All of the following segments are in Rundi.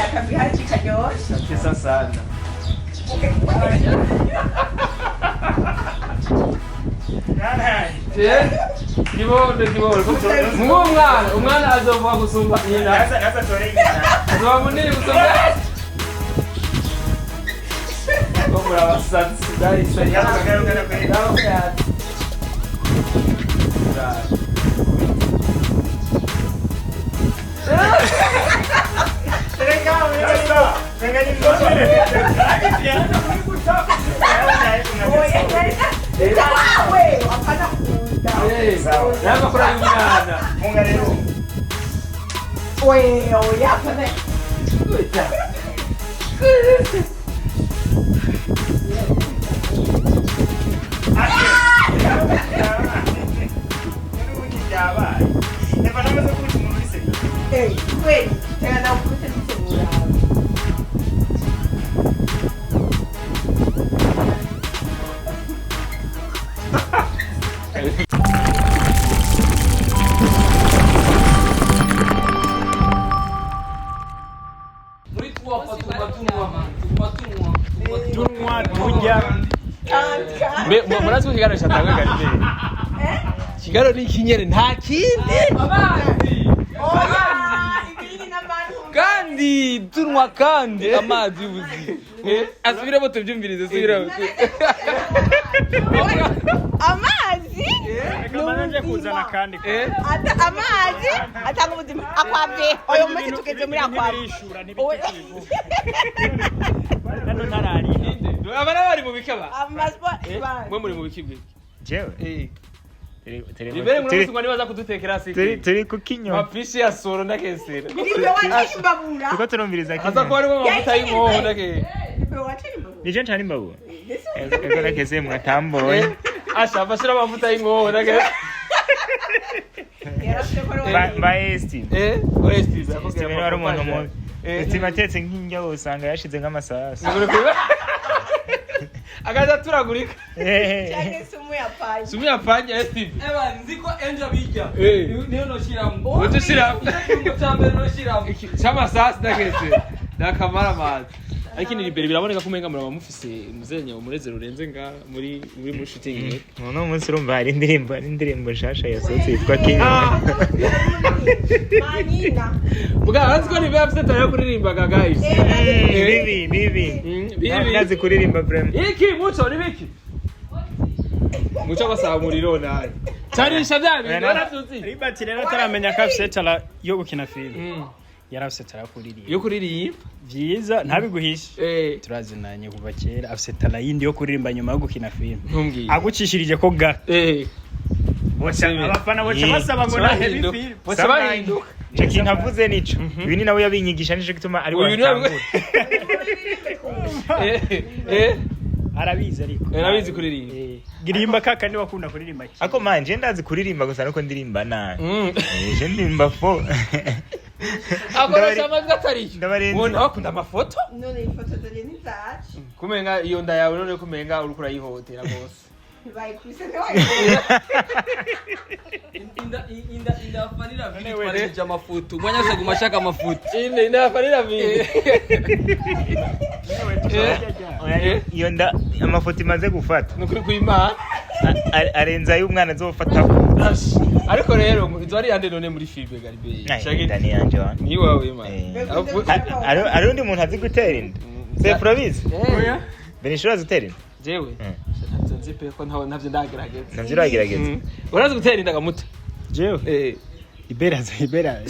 Akagwi hari karyoshe. Pesa sana. Kibondo kibondo. Mungu umwana, umwana azova gusumba nyina. Sasa sasa tore nyina. Azova munini gusumba. Komura abasatsi dahise. Wawe, hapana kuda. N'amakuru y'umwana. Munga rero. Oye, oya, hapana. Eh, kweli, tena na ukute msemura. Muri tuwapa tuguma tunywa man, tuguma tunywa, Tunywa turya. Mbe murazi ko ikiganiro cyatangwe gari. Ikiganiro ni ikinyere nta kindi. Amazi. Oya, ibinini n'abantu. Kandi tunywa kandi amazi y'ubuzima. Asubiremo tubyumvirize, asubiremo. Amazi Nje kuzana kandi. Ata amazi atanga ubuzima akwave uyu munsi tugeze muri akwave. Ntibirishura ntibikwivuga. Hano ntarari. Abana bari mu biki aba? Amaspo Mwe muri mu biki bwiki? Jewe. Eh. Ibere muri musungwa nibaza kudutekera siki. Turi kukinywa. Mapishi ya soro ndakesera. Ibyo waca imbabura. Tuko turumviriza Aza kinywa. kuba harimo amavuta y'inkoho ndakesera. Ibyo waca imbabura. Nije ncana imbabura. Ego nakese mwatamboye. Asha bashira amavuta y'inkoho ndakesera. Ba Esti. Eh, Oresti Esti wari umuntu mubi. Eh. Esti atetse nk'indya usanga yashize nk'amasasu. Akaza turagurika. Cyangwa se umuyapani. Sumu yapanye Esti. Eba nzi ko enja bijya. Eh. Niyo noshyiramo. Utushiramo. Icyumba cya mbere noshyiramo. Cy'amasasu ndakesera. Ndakamara amazi. Ariko ni libere biraboneka ko umenga muraba mufise muzenya umunezero urenze nga muri muri muri shooting. Uno munsi urumva hari indirimbo hari indirimbo nshasha yasohotse yitwa Kinywa. Manina. Muga arazi ko niba afite tayo kuririmbaga guys. Bibi bibi. Bibi. Ndazi kuririmba vraiment. Iki muco ni biki? Muco basaba umuriro naye. Carisha bya bintu waravyuzi. Ribati rero ataramenya ko afise tara yo gukina filime. Yari afise tara yo kuririmba. Yo kuririmba. Vyiza ntabiguhishe. Eh. Turazinanye kuva kera afise tara yindi yo kuririmba nyuma yo gukina filime. Ntumbwiye. Agucishirije ko gato. Eh. Abafana boca basaba ngo nahebe filime. Boca bahinduka. Ico kintu avuze nico. Ibi ni nawe yabinyigisha nico gituma ari Uyu we ni we- atangura. Eh. Eh. Arabizi ariko. Arabizi kuririmba. Eh, Girimba kaka ni wakunda kuririmba ki. Ako man je ndazi kuririmba gusa nuko ndirimba nabi. Mm. Je ndirimba fo. Akoresha amajwi atariyo. Ndabarenze. Ubona bakunda amafoto? None ifoto zanjye ntizaca. Kumenga iyo nda yawe none kumenga uriko urayihotera gose. Bayikubise ntiwayibona. Inda inda inda fanira vili twarejeje amafoto. Umwanya wose aguma ashaka amafoto. Inde inda yafarira vile. Oya, iyo nda amafoto imaze gufata Nukuri kw'Imana. Arenza ay'umwana azofata ko. Ariko rero izo ari yande none muri filime Garibe. Inda ni yanje wana. Ni wawe man. Eh. Hari undi muntu azi gutera inda? Se urabizi? Eh. Benishura azi gutera inda? Jewe. Mm. Ntavyo nzi pe ko ntawe ntavyo ndagerageza. Navyo uragerageza. Urazi gutera inda gamuta? Jewe. Eh. Ibera ibera.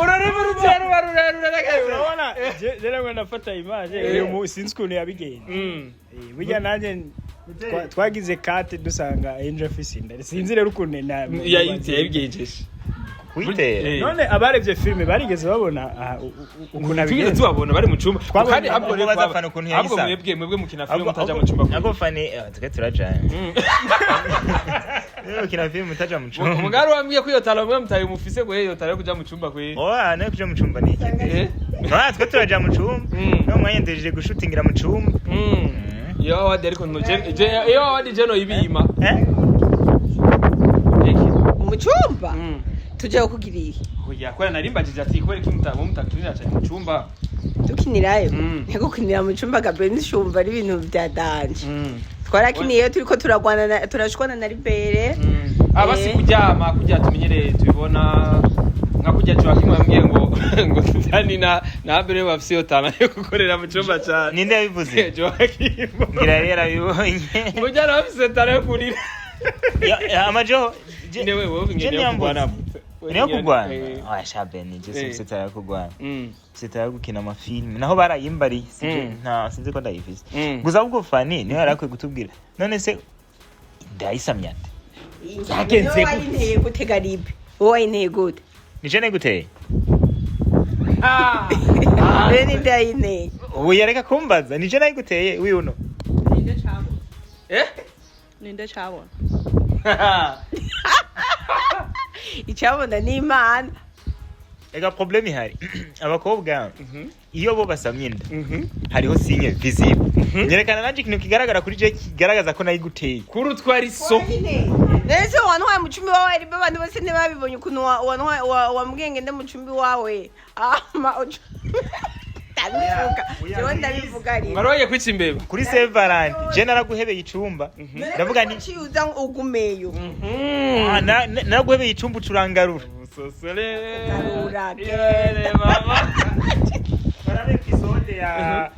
Urareba urugero rurerure rurerure. Urabona je namwe nafata image uyu mu sinzi ukuntu yabigenza. Mm. Eh, burya nanjye twagize kate dusanga Angel afise inda. Sinzi rero ukuntu na Yayiteye yabigenjeje. Kuyitera? Eh. None abarebye filime barigeze babona ukuntu Tugeze abigenza. tubabona bari mu cumba. Twabonye Kandi ahubwo ahubwo rero bazafana ukuntu ahubwo yayisaba. mwebwe mwebwe mukina filime mutaja mu cumba. Ahubwo fani twe turajanye. Rero ukina filime utaja mu cumba. Umugari wambwiye ko iyo tara mwe mutaye mufise gwe iyo tara yo kuja mu cumba kwe. Oya, nayo kuja mu cumba ni iki? Eh. Oya, twe turaja mu cumba. Mm. No mwanya ndejeje gushutingira mu cumba. Mm. Iyo awadi ariko no je iyo awadi je no ibima. Eh? Iki. Mu cyumba? Mm. Tujya kugira iki? Oya, kubera narimbajije ati kubera iki mutakinira cyane mu cumba. Dukinirayo? Mm. Ntego gukinira mu cumba, Gabriel, nishumva ari ibintu bya danger. Twarakiniye turiko turagwana turashwana na Libere. Aba si kuryama kurya tumenyereye, tubibona nka kurya Joachim yambwiye ngo Dani na Abel bafise iyo tana yo gukorera mu cumba cyane. Ninde yabivuze? Joachim. Ngira yari yarabibonye. Ngo jana bafise tana yo kurira. Amajoho. Nyine wewe Je ngende yo kurwana. Niyo kurwana. Eh. Oya sha Beni, je Eh. simfise tara yo kurwana. Mfise tara yo gukina amafilme, naho barayimbariye sije. Nta sinzi ko ndayifise. Gusa ahubwo Fani niwe yari akwiye kutubwira, none se ndayisamye ate? Byagenze Wowe gute? wayinteye gute, Garibe? Wowe wayinteye gute? Nije neguteye? Ah. Rero ninde yayinteye? Ubu yareka kumbaza, nije nayiguteye wiuno. Ninde cabona? Eh? Ninde cabona? Icabona ni Imana. Ega problème ihari, abakobwa iyo bo basamye inda, hariho signe visible nyerekana nanje ikintu kigaragara kuri je kigaragaza ko nayiguteye. Kuri utwari so. Nese wantwaye mu cumbi wawe, Ribe, abantu bose ntibabibonye ukuntu wantwaye, wambwiye ngende mu cumbi wawe, ama ndabivuga, jewe ndabivuga rero. Mwari kwica imbeba. Kuri Saint Valentin je naraguhebeye icumba, ndavuga nti waciye uza ugumeyo. "Ah, naraguhebeye icumba ucurangarura." Sosole. Garura, Yere mama. Barabe episode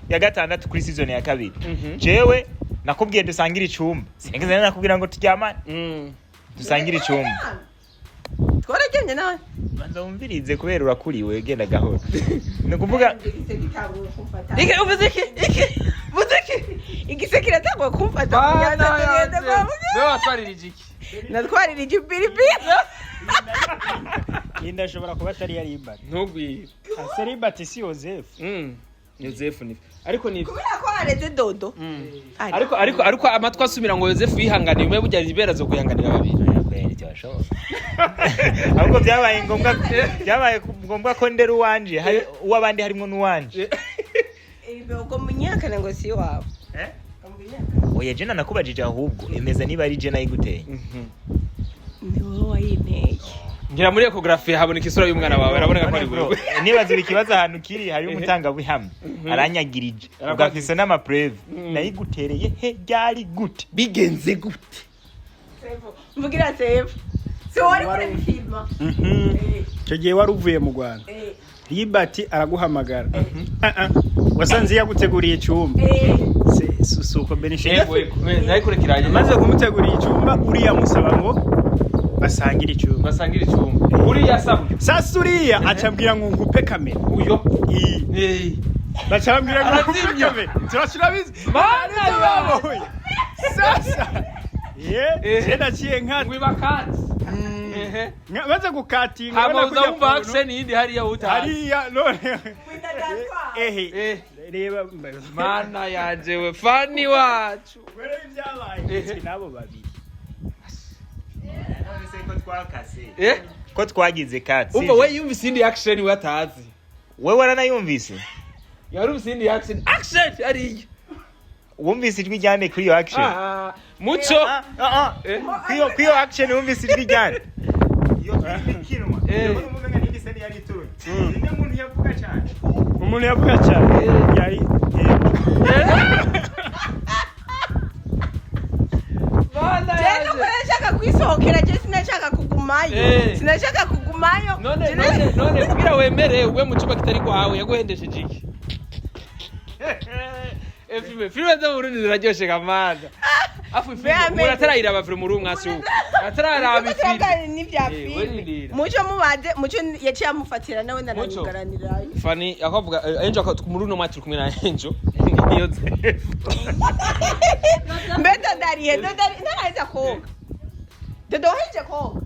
ya gatandatu kuri season ya kabiri. Jewe nakubwiye dusangire icumba, sinigeze nakubwira ngo turyamane. Dusangire icumba. Twararyamye nawe. Banza wumvirize, kubera urakuriwe, genda gahoro, ni ukuvuga. Iki uvuze iki? Iki? Uvuze iki? Igise kiratangwa kumfata kugira ngo tugende kwa muganga. Wewe watwaririje iki? Natwaririje ipiripiri. Inda ashobora kuba atari yari Ibati. Ntugwire. Ase Ibati si Yozefu? Yozefu ni, ariko ni Kubera ko hareze dodo. Ariko amatwi asubira ngo Yozefu yihanganiye umwe, burya Libera zo kwihanganira babiri. Ahubwo byabaye ngombwa ko ndera uwanje, hari uw'abandi harimo n'uwanje. Ubwo munyakane ngo si iwawe. Oya, jena nakubajije, ahubwo emeza niba ari jena ayiguteye. Ni wowe wayinteye. Ngira muri échographie haboneka isura y'umwana wawe, araboneka ko ari Bro, wewe. nibaza ikibazo ahantu kiri, hariho umutangabuhamya aranyagirije, ubwo afise n'amapreuve. Nayigutereye he, ryari, gute? Bigenze gute? Mvugira sefu, si wowe uri kurabifilma. Icyo gihe wari uvuye mu Rwanda, Libati araguhamagara. Ah, ah. Wasanze yaguteguriye icyumba. Si uko Benishe? Yego, nayikurekiranye. Amaze kumutegurira icyumba, uriya musaba ngo basangire icyumba. Basangira icumba uriya sabwe. Sasa uriya aca ambwira ngo nkupe kamera. Uyo? Iyi. Eh. Baca bambwira ngo nkupe Arazimya. kamera, turashirabizi. Mana babonye sasa ye. Je naciye nkata. Ngwibakatsi. Ehe. Maze gukatinga hama ubona uza kujya wumva kuntu. action yindi hariya utazi. Hariya none ehe. Eh. Reba. Mana yanje, we Fani wacu. Rero ibyabaye Ehe. nabo babiri. Eh. Ko twagize katsi. Umva, we yumvise indi action we atazi. Wewe waranayumvise. Yarumvise indi action hariya. Wumvise ijwi ryande kuri iyo action? Ah, muco. Ah, ah, ah. Eh. Kuri iyo action wumvise ijwi ryande iyo filime ikinwa? Eh. Ndabona umenga n'indi scène yari iturutse. Ninde muntu yavuga cyane? Umuntu yavuga cyane yari Mana Jewe yanje. nuko nashaka kwisohokera, je sinashaka kugumayo. Eh. Sinashaka kugumayo. None Je none kugira wemere ube mu cyumba kitari kwawe, yaguhendesheje iki? Eh, filime zo mu Burundi ziraryoshe kamana. Afu filime Mbe umuntu atarayiraba, filime muri umwasi ubu atararaba Turiko ifilime. turaganira n'ivya Eh, filime. werindira. Muco mubaze, muco yaciye amufatira nawe. Muco. Ndaranyugaranirayo. Fani akavuga Angel muri uno mwaka turi kumwe na Angel niyo Zef. Mbe dodariye dodari ntaraheza koga, dodo wahejeje koga,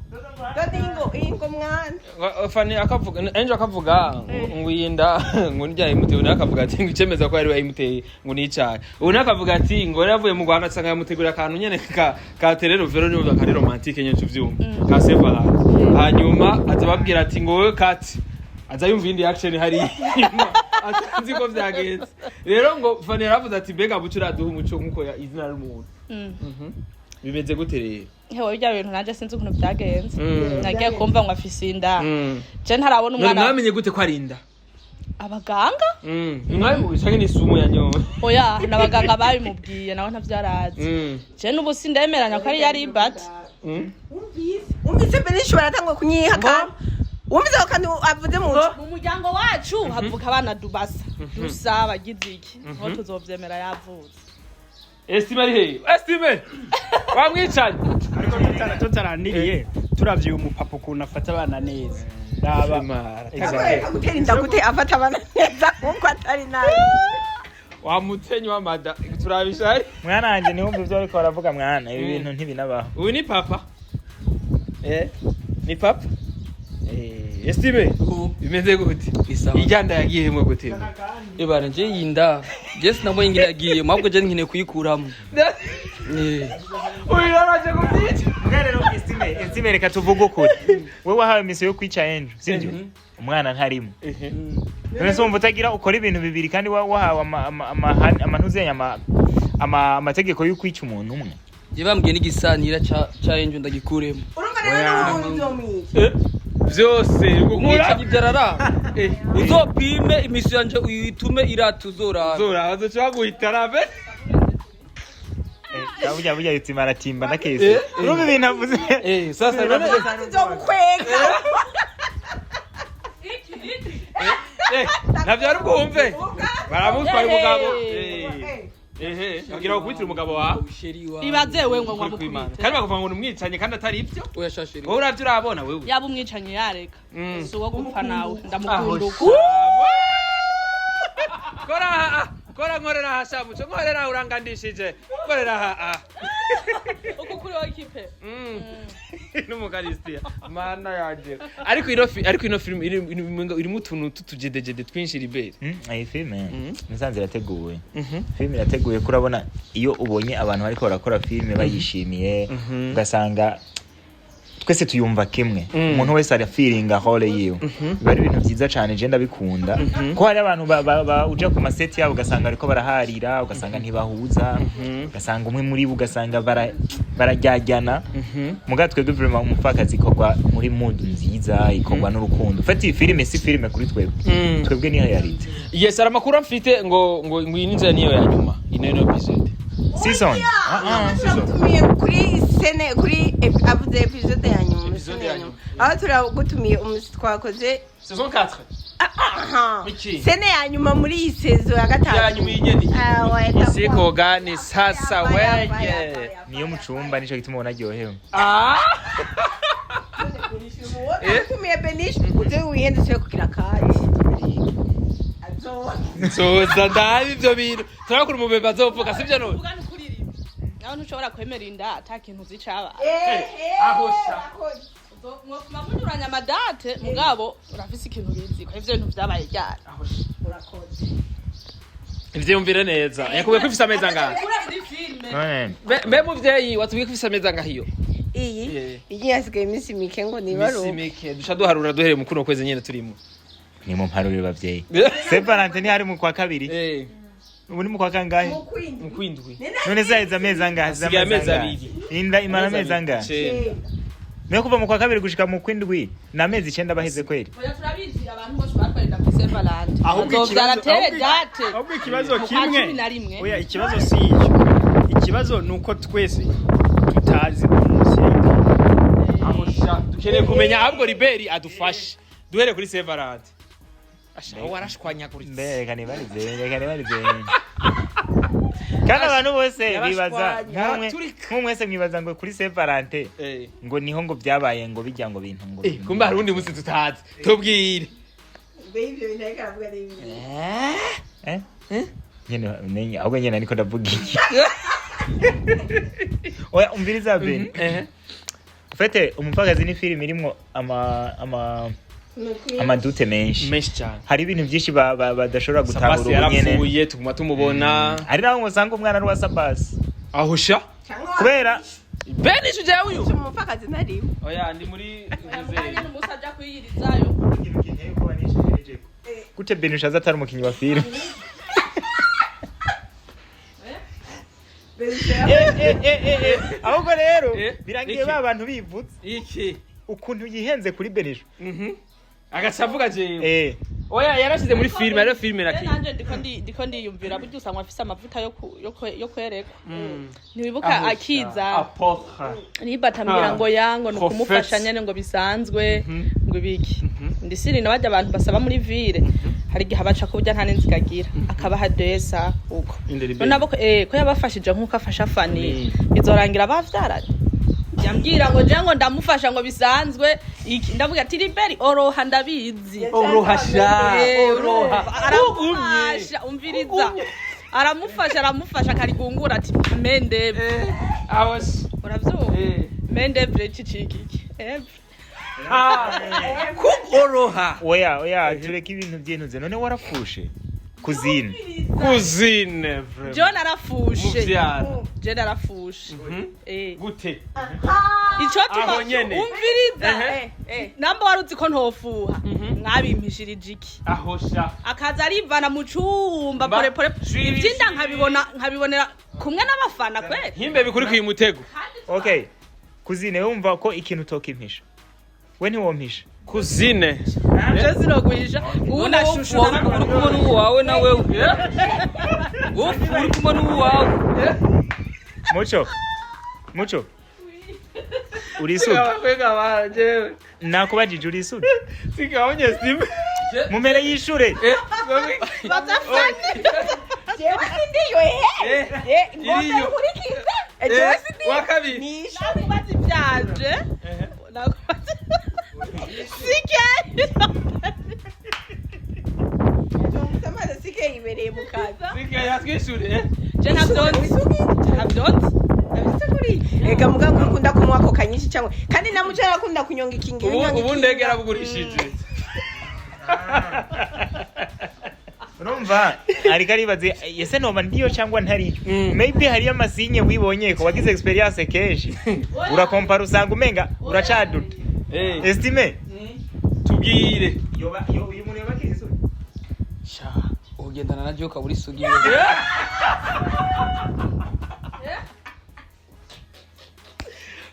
dodo ingo ingo mwana. Fani akavuga, Angel akavuga ngo iyi nda ngo nijya yimuteye, undi akavuga ati ngo icemeza ko yari yayimuteye ngo ni icyayi, undi akavuga ati ngo yari yavuye mu Rwanda asanga yamutegurira akantu nyene ka telenovela, niyo kari romantique nyene tuvyumva ka Saint Valentin, hanyuma aza babwira ati ngo wowe kati aza yumva iyindi action hari inyuma atazi ko vyagenze. Rero ngo Fani yaravuze ati mbega buco uraduha umuco nkuko izina ry'umuntu. Bimeze gute rero? Hewe, bijya bintu nanje sinzi ukuntu byagenze. Nagiye kumva ngo afise inda. Je ntarabona None umwana. mwamenye gute ko ari inda? Abaganga. Mwabimubwiye canke ni isumu yanyowe? Oya, n'abaganga babimubwiye, nawe ntavyarazi. Je n'ubu sindemeranya ko ari yari bat. Wumvise Benisha baratangwa kunyihakana, wumvise ako kantu avuze mu nzu. Mu muryango wacu havuka abana dubasa dusa bagize iki, niho tuzovyemera yavutse. Estime ari hehe? Estime wamwicanye. Ariko tutarandiriye, turavye uyu mupapa ukuntu afata abana neza, raba. Akoreka gutera inda gute, afata abana neza nkuko atari nabi? Wamutenyi wamada turabisha. Mwana wanje, ntiwumve ibyo ariko baravuga mwana, ibi bintu ntibinabaho. Uyu ni papa, ni papa. Estime, bimeze gute? Isawa. Ijyanda yagiyemwe gute? Ebana, je yinda je sinabonye ingene yagiye, ahubwo je nkeneye kuyikuramo. Uyu yaraje kubyica. Mbwa rero Estime, reka tuvuge ukuri, wowe wahawe misiyo yo kwica Angel, sibyo? Umwana ntarimo. None se wumva utagira ukora ibintu bibiri kandi wahawe amantuzenya amategeko yo kwica umuntu umwe? Je bambwiye n'igisanira ca Angel ndagikuremo. Urumva rero n'ubu uzomwica. Byose gukura. Umwicanyi byarara, uzopime imisiyo yanje uyitume irata, uzorara. Zora bazoca baguhita rabe. Burya Estime aratimba ndakese, urumva ibintu avuze. Sasa none Tuzomukwega. Navyo ari bwumve baramutwaye umugabo. Ehe, bagira bakubitire umugabo wawe. Chéri wa Ibaze we ngo Ukuri kw'Imana. ngwamukubite. Kandi bakavuga ngo ni umwicanyi kandi atari ibyo. Oya sha chéri. Wowe uravyo urabona wewe. Yaba umwicanyi yareka. Si uwo gupfa nawe, ndamukunda uko. Kora aha, kora, nkorera aha shamuco, nkorera aha, urangandishije, nkorera aha ah. Uko kuri wowe kipe. N'umukarisitiya mana yanje, ariko ino ariko ino film irimo utuntu tutujedejede twinshi, Libere. Iyi filime musanze irateguwe, filime irateguye ko urabona iyo ubonye abantu bariko barakora filime bayishimiye, ugasanga twese tuyumva kimwe, umuntu wese arafiringa role yiwe, biba ari ibintu byiza cane. Je ndabikunda ko hari abantu uja ku maseti yabo ugasanga bariko baraharira, ugasanga ntibahuza, ugasanga umwe muri bo ugasanga barajyajyana. Muga twebwe vraiment Umupfakazi ikorwa muri mood nziza, ikorwa n'urukundo. Fati iyi filime si filime kuri twebwe, twebwe ni réalité. Yes, hari amakuru mfite ngo iyi n'inzira niyo ya nyuma, ino episode. Season. Ah, ah. Turagutumiye kuri scène, kuri avuze episode ya nyuma. Episode ya nyuma. Aho turagutumiye umunsi twakoze Saison 4. Aha. Iki? Scène ya nyuma muri iyi saison ya gatatu. Ya nyuma y'inyeni. Ah, wa, Isiko gani sasa? Yava, yava, Weye. yava, yava. Niyo mu cumba, nico gituma ubona aryohewe. Ah. Tumiye Benish uze wihende usuye kugira kati. Nzoza ndabi ivyo bintu, turakura umubebe azovuga sivyo none. Uvuga nukuririmba nawe ntushobora kwemera inda ata kintu uzi cabaye. Aho sha. Mwofuma munyuranya amadate, mugabo urafise ikintu ubizi ko ivyo bintu vyabaye ryari. Ivyiyumvire neza, yakubwiye ko ifise amezi angahe? Kura muri filime. None Mbe muvyeyi, watubwiye ko ifise amezi angahe iyo? Iyi Yeah. iyi hasigaye iminsi mike ngo Imisi nibaruke. mike, duca duharura duhereye mu kuno kwezi nyene turimo. Ni mu mparure bavyeyi, Saint Valentin ntihari mu kwa kabiri? Ubu ni mu kwa kangahe? Mu kwindwi. None se haheze amezi angahe? Hasize Hasigaye amezi angahe? abiri. Inda imara amezi angahe? Icenda. Niyo kuva mu kwa kabiri gushika mu kwindwi ni amezi 9 baheze kweri. Oya, turabizi, abantu bose batwaye kuri Saint Valentin Ahubwo bazovyara ikibazo- tere ahubwo- date. Ahubwo ikibazo Mu kwa kimwe 11. Oya, ikibazo si icyo, ikibazo ni uko twese tutazi umunsi yayiteye. Aho sha, dukeneye kumenya ahubwo Liberi adufashe duhere kuri Saint Valentin. Asha, aho warashwanyaguritse. Mbe reka nibarize, kandi abantu bose bibaza Yarashwanya, nk'umwe turika. nk'umwese mwibaza ngo kuri Saint Valentin ngo niho ngo byabaye, ngo bijya ngo bintu ngo Kumbe hari uwundi munsi tutazi, tubwire. Mbe ivyo bintu ariko aravuga ni ibintu. Eh? Nyene nenye ahubwo nyene ariko ndavuga iki? Oya, umviriza Ben. Ufite Umupfakazi ni filime irimwo ama amadute menshi. Menshi cyane. Hari ibintu byinshi badashobora gutahura Sabasi ubu nyene. yarapfuye, tuguma tumubona. Hari naho ngo usanga umwana ari uwa Sabasi. Aho sha. Kubera Ben ije uyu. Umupfakazi ntariwe. Oya, ndi muri Mugabo n'umunsi aja kwiyirizayo. Gute Ben ushaza atari umukinnyi wa filime? Ahubwo rero Eh, birangiye iki? ba bantu bivutse Iki. ukuntu yihenze kuri Benisho. Agaca avuga jewe. Eh. Oya, yarashize muri filime, rero filime Rero irakina. nanje ndiko ndiyumvira burya usanga afise amavuta yo kwerekwa, ntiwibuka akiza Apôtre. niba atambwira Ah. ngo yango ni ukumufasha Prophet. nyene ngo bisanzwe, ngo ibiki ndisiri na bajya abantu basaba muri ville, hari igihe abaca kuburya nta n'inziga agira, akabaha desa uko. Inderi. None abo ko yabafashije nk'uko afasha Fani, bizorangira bavyaranye. Yambwira ngo je ngo ndamufasha ngo bisanzwe iki, ndavuga ati Liberi oroha, ndabizi. Oroha sha. Oroha. Oroha. Aramufasha, umviriza, aramufasha, aramufasha akarigungura ati mendevre. Aho se. Uravyumva? Eh. Mendevre cicikiki evre. Oroha. Oya, oya, tureke ibintu byintuze. None warapfushe kuzine? Cousine vraiment. John arafushe. Muvyara. Je narafushe. Gute? Ico tuma Aho nyene. umviriza. Ehe. Namba wari uzi ko ntofuha, mwabimpishirije iki? Aho sha. Akaza arivana mu cumba pore pore, ivyinda nkabibona, nkabibonera kumwe n'abafana kweli. Nkimbe bikuri kuyu mutego. Okay, kuzine, wumva ko ikintu utokimpisha we ntiwompisha? Cousine. Je sinogwisha ubu nashushu. Uri kubona uwawe na wewe wowe uri kubona uwawe. Muco, muco, uri isugi? Kwega banje. Nakubajije, uri isugi? Sikabonye Steve. Mumere yishure. Jewe sindiyo ehe. Ngombe Iriyo. nkurikize. Jewe sindiyo. Wa kabiri. Nisho. Nakubaza ivyanje, nakubaza sike. Musamara sike yibereye mu kazi. Sika yatwishure. Je ntavyonzi, ntavyonzi. Ndabise kuri. Ega muganga ukunda kunywa koka nyinshi cyangwa kandi na muco arakunda kunyonga ikingi. Ubu ubu ndege yarabugurishije. Urumva ariko aribaze ese noba ndiyo cyangwa ntariyo. Maybe hariyo amasinye wibonye ko wagize experience kenshi, urakompara usanga umenga uracaduta. Eh. Estime. Tubwire. Yoba yo uyu muntu yoba akiri isugi? Sha, ugendana na joka uri sugi.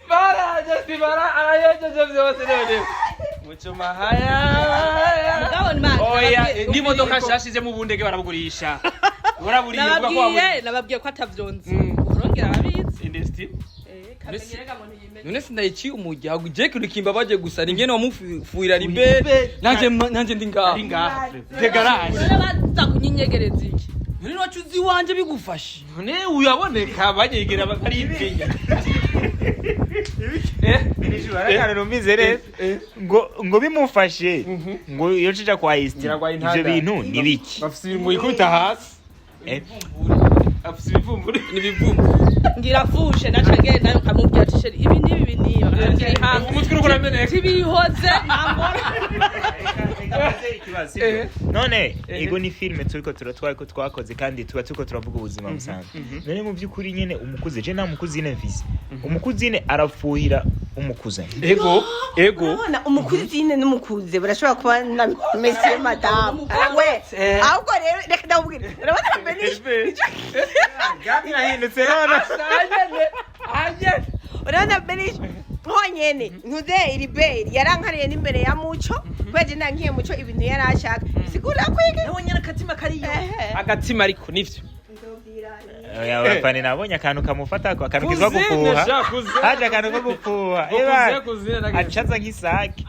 Bara just bara arayejeje byose none. Muco mahaya. Mugabo ni manje, Oya, n'imodoka nshasha ije mu bundege barabugurisha. Waraburiye uvuga ko nababwiye waburiye. nababwiye ko atavyonzi. Urongera ababizi. Industry. Kamenyerega ngo ntiyimenye. None sindayiciye umuryango je kintu kimbabaje gusa ni ngene wamufuhira Liberi, nanje ndi ngaha. Ari ngaha. De garage. None baza kunyenyegereza iki? None wacu uzi iwanje bigufashe? None uyaboneka banyegera baritinya. Arakana numvise neza ngo bimufashe ngo iyo cija kwa Estime. Ngira kwa Ivyo intandaro. bintu ni biki? Bafise ngo yikubita hasi. Eh. Afise ibivumburi. Nibivumbu. Ngira fushe, naca ngenda nkamubwira ati chéri, ibi n'ibi, ibi n'ibi, akambwira ihanga. Umutwe uriko urameneka. Tibihoze ntambora. None ego ni filime turiko turatwara ko twakoze kandi tuba turiko turavuga ubuzima busanzwe. None mu by'ukuri nyene umukuze, je nta mukuzine mfise, umukuzine arafuhira umukuzanye? Ego, ego. Urabona umukuzine n'umukuze barashobora kuba na monsieur madame we. Ahubwo rero reka ndakubwira, urabona Benisha. Birahindutse none. Urabona Benisha honyene ntuze iriberi yarankariye n'imbere ya Muco kubera je nankiye Muco ibintu yari ashaka sigura kwige. Nawe nyene akatima kariyo. Ehe. Agatima ariko nivyo. Oya, urafane nabonye akantu kamufata ko akantu kizwa Kuzine gufuha. sha, kuzine. Haje akantu ko gufuha. Ngo Eba, kuzine, kuzine, nageze. acaza nk'isake.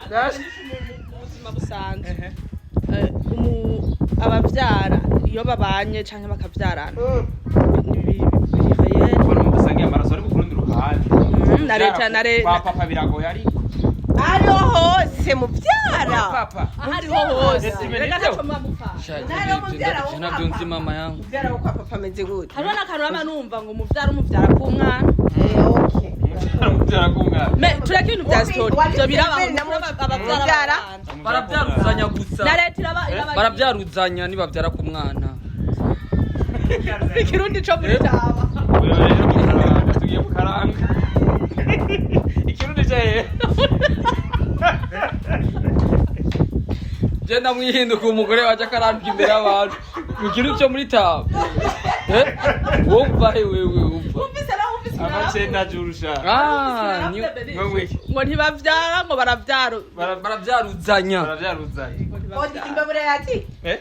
Mu buzima busanzwe, abavyara iyo babanye canke bakavyarana biri Ubona umuntu usangiye amaraso ariko ku rundi ruhande. Na leta na Kwa papa biragoye ariko. Ariho hose mubyara. Papa. Ahariho hose. Estime Reka nibyo? ntaco muba mupfana. Nari umuvyara wo Je kwa ntabyo nzi papa. mama yangu. Mubyara wo kwa papa ameze gute? Hariho n'akantu bama numva ngo umuvyara umuvyara k'umwana. Okay. Umubyara k'umwana. Me tureke ibintu bya story, ivyo birabaho. Wari- Abavyara Muvyara. babana. Barabyaruzanya gusa. Na leta iraba Barabyaruzanya nibabyara ku mwana. ikirundi co muri taba. Wewe rero mu karanga, tugiye mu karanga. Ikirundi cya hehe? Je ndamwihinduka umugore waje akarambika imbere y'abantu mu kintu cyo muri taba. Eh, wumva he wewe, wumva? Wumvise nawe, wumvise. Amacenda jurusha. Ah, ni Ngo ntibavyara, ngo baravyara. Baravyaruzanya. Baravyaruzanya. Odi imbabura yati. Eh?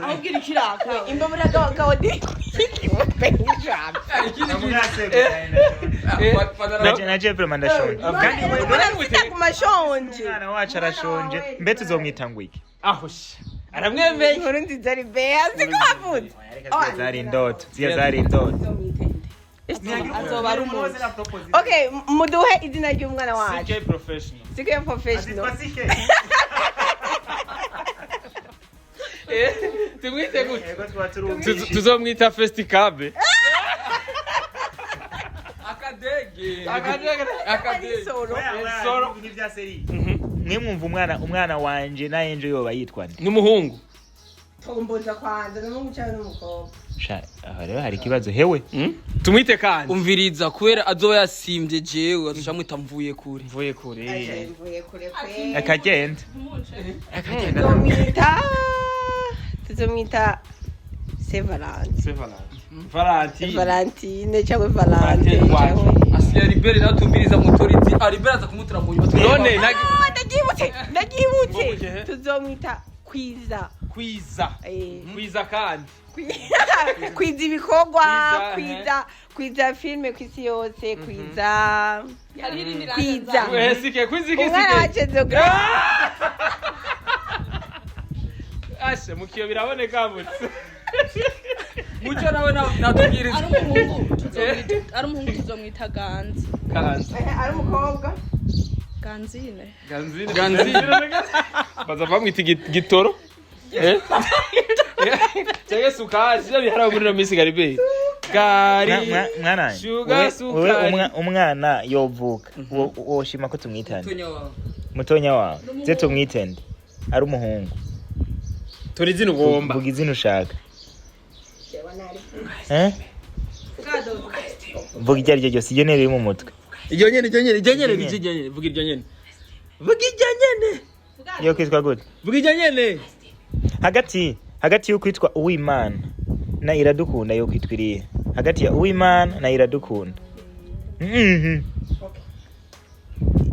Ahubwo ikiraka. Imbabura ga Odi. Naje vraiment ndashonje. Kandi Mwana ku mashonje. umwana wacu arashonje, mbe tuzomwita ngo iki? Aho sha. Aramwemeye. Inkuru nziza ari beya siko wavutse. Ziriya zari indoto, ziriya zari indoto. Azoba ari umuntu. Okay, muduhe izina ry'umwana wacu. CK professional. CK professional. Eh, tumwite gute? Tuzomwita Festicabe. Akadege. Akadege. Akadege. Soro. Soro. Mwe mwumva umwana wanje na Angel yoba yitwa nde? N'umuhungu. Tomboza kwanza n'umuhungu cyangwa n'umukobwa. Sha, aha rero hari ikibazo hewe. Tumwite kandi. Umviriza, kubera azoba yasimbye jewe azoca amwita mvuye kure. Mvuye kure. Mvuye kure kwe. Akagenda. Tuzomwita tuzomwita Sevalante. Sevalante. Valentine. Valentine cyangwa Valante Valentine wacu. cyangwa Asiya Libere natumviriza mutorizi Alibere aza kumutura mu nyuma. None Ah, ndabyibutse, ndabyibutse. Mvubuke, he? Tuzomwita Kwiza. Kwiza. Eh. Kwiza kandi. Kwiza ibikorwa, Kwiza, kwiza kwiza filime ku isi yose, kwiza kwiza. Eh, sike kwiza iki Umwana sike. wacu azoga. Ashe mukiyo biraboneka butse. Muco nawe natubwiriza. Ari umuhungu tuzomwita, ari umuhungu tuzomwita Ganzi. Kanzi. Ari umukobwa. Ganzine. Ganzine. Ganzine. Baza bamwita gitoro. Eh? Cyangwa sukari, sivyo bihara muri no minsi garibe. Gari. Mwana Sugar, wewe sukari. umwana yovuka woshima ko tumwitane? Mutonya wawe. Mutonya wawe ze tumwite nde? Ari umuhungu. Tori izina ugomba. Vuga izina ushaka. Eh? Vuga iryo ari ryo ryose, iryo ni riri mu mutwe. Iryo nyene, iryo nyene, iryo nyene, iryo nyene, vuga iryo nyene. Vuga iryo nyene. Iyo kwitwa gute? Vuga iryo nyene. Hagati yo kwitwa Uwimana na Iradukunda, yo kwitwa irihe? Hagati ya Uwimana na Iradukunda.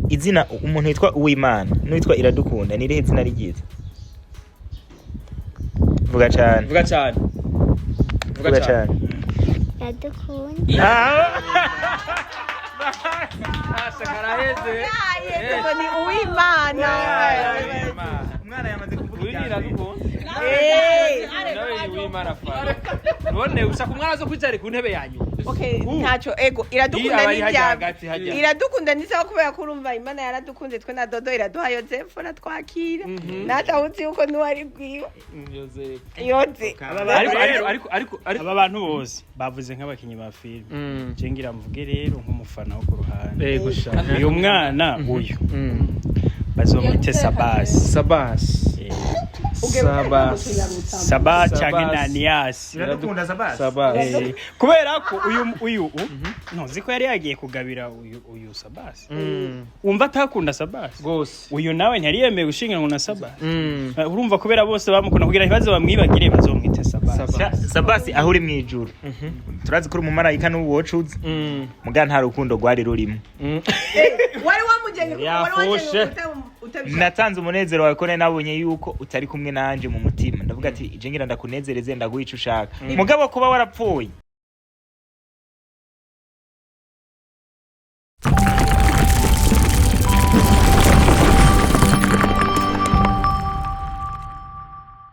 Izina umuntu yitwa Uwimana n'uwitwa Iradukunda, ni irihe zina ryiza? Vuga cyane. Vuga cyane. Vuga cyane. Iradukunda. Asha karaheze. Aye, ni Uwimana. Umwana yamaze kuvuga. Uyu ni Iradukunda. Eh. Nawe ni Uwimana fa. None ushaka umwana azo kwicara ku ntebe yanyu. Okay, ntacyo ego iradukunda Aba ari hajya n'ibya hagati, hajya. iradukunda ni sawa kubera ko urumva Imana yaradukunze twe na Dodo iraduha Yozefu natwakira natawuzi yuko nuwari gwiwe Yozefu. Yoze. Ariko ariko ariko ariko ariko Aba bantu bose bavuze nk'abakinyi ba filime. Je ngira mvuge rero nk'umufana wo ku ruhande. Yego sha. Uyu mwana uyu bazomwite Sabasi. Sabas. Sabas. Saba Sabas. canke Naniyasi. Iradukunda Sabasi. Sabas. Kubera ko uyu ntuzi ko yari yagiye kugabira uyu Sabasi. Wumva atakunda Sabasi. Gose. Uyu nawe ntiyari yemeye gushingiranwa na Sabasi. Mm. Urumva kubera bose bamukunda kugira ntibaze bamwibagire bazomwite Sabasi. Sabasi aho uri mu ijuru. Turazi ko uri umumarayika n'ubu wocuze. Muga nta rukundo rwari rurimo. Wari wamujyanye kuko wari wajyanye Yafushe. utabishaka. Natanze umunezero wawe ko nari nabonye yuko utari kumwe nanje mu mutima, ndavuga ati je ngira ndakunezereze, ndaguha ico ushaka, mugabo kuba warapfuye.